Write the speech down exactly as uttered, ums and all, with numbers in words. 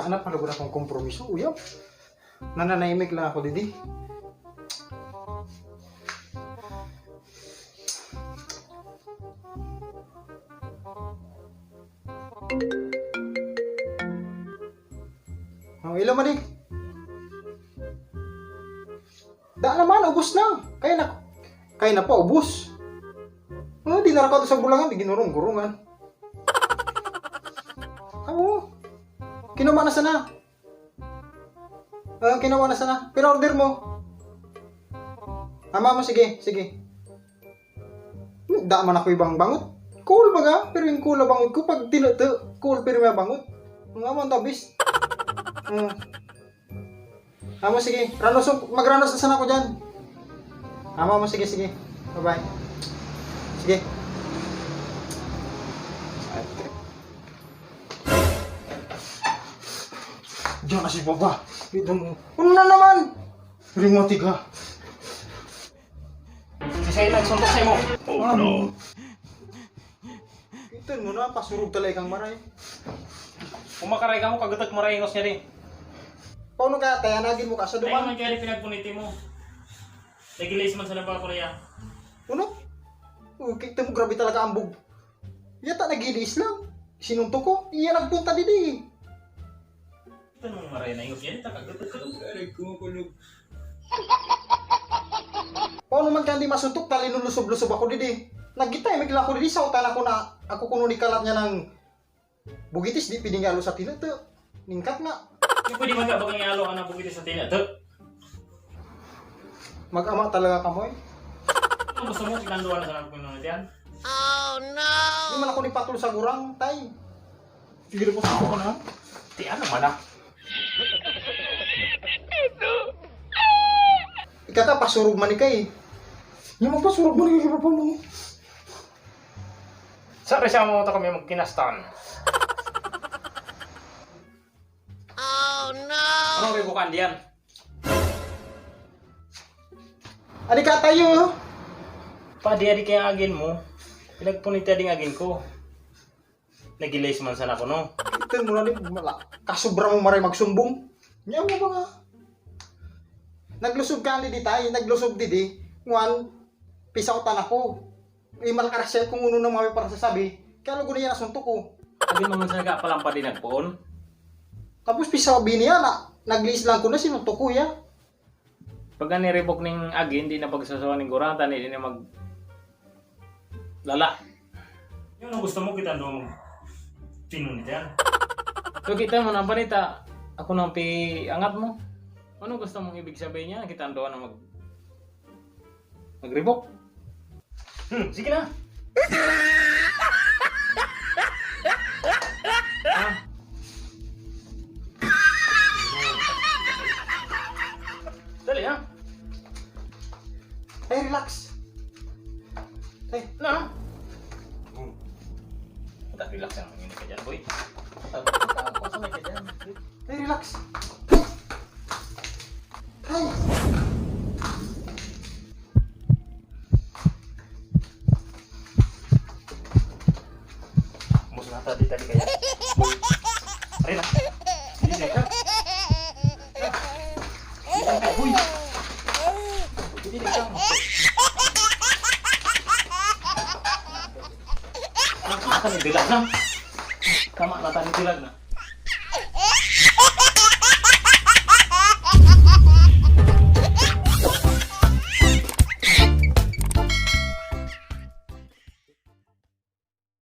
Hanap na lugod akong kompromiso, uyab. Nananahimik lang ako, didi. Oh, hello, Madi. Da naman, ubos na. Kaya na, kaya na pa, ubos. Oh, di na ako sa bulangan, di ginurong-gurungan. Oo. Kinuma na sana. Ah, kinuma na sana. Pero order mo. Ama mo, sige, sige. Da man ako ibang bangot. Cool baga, pero yung cool na bangot ko, pag tinuto, cool pero may bangot. Mga man tabis. Hmm. Amo, sige. Ranos, magranos na sana ako dyan. Amo, amo, sige, sige. Bye-bye. Sige. Diyan na si Baba. Ito mo. Ano na naman? Rimoti ka. Siya yung nagsuntok sa'yo mo. Oh, no. Ito mo na, pasurog talaga kang maray. Kung makaray ka mo, kagatak maray ingos niya di. Paano ka, kaya nagin mo ka sa Ay, duman? Naman kaya di pinagpuniti mo. Nagilis man sa nagpapareya. Ano? Oh, kita mo, grabe talaga ang bug. Yata nagilis lang. Sinuntok ko. Iya nagpunta didi. Ito nung maray na ingos niya, di takagdatak ka. Aray ko, kulog. Paano man ka hindi masuntok? Talinulusob-lusob ako didi. Nagitay, may ako didi. Sa utan ako na, ako kuno ni kalat niya ng bugitis, di piningalo sa tinuto. Ningkat nga. Di pwede magkabagang yalo ang bugitis sa tinuto. Mag-ama talaga ka, Moy. Ano gusto mo? Sinanduan na sa nagpunong na diyan? Di man ako ni patol sa gurang, tay. Sige, boss, ako na. Ti, ano man, ah? Ika ka, pasurog man ika, eh. Yung magpasurog man ika, papa mo. Sa resa mo, ta kami magkinastan. Oh, no! Ano may bukan diyan? Adi ka tayo, oh. Padi, adi kaya agin mo. Pinagpunit adi ang agin ko. Nagilays man sana ako, no? Ito mo na ni, mala-, kasubra mo maray magsumbong. Niya mo ba nga? Naglusog ka ni di tayo, naglusog di di. Juan, pisautan ako. Imal ka na siya kung ano nang mga para sasabi. Kaya lugo na yan asunto ko. Lagi mo man sa nagkapalampad din nagpoon. Tapos pisabi niya na, naglis lang ko na sinuntok ko ya. Pag niribok ning agi, hindi na pagsasawa ning gurata, hindi na mag-, lala. Yung ano gusto mo, kita doon mag-, tinunit yan. So, kita mo na, panita, ako nang piangat mo. Ano gusto mong ibig sabihin niya? Kita doon na mag-, magribok. Hmm, sige na. Ah. Dali, ha? Hey, relax. Hey. Na? Hmm. Relax lang. Hindi ka dyan, boy. Tapos na ka dyan. Hey, relax. Hey. Ubos na ata, di tali kaya. Aray na. Hindi na ka. Hindi na ka, uy. Hindi na ka. Tama na tayo, dilag na. Tama na tayo, dilag na.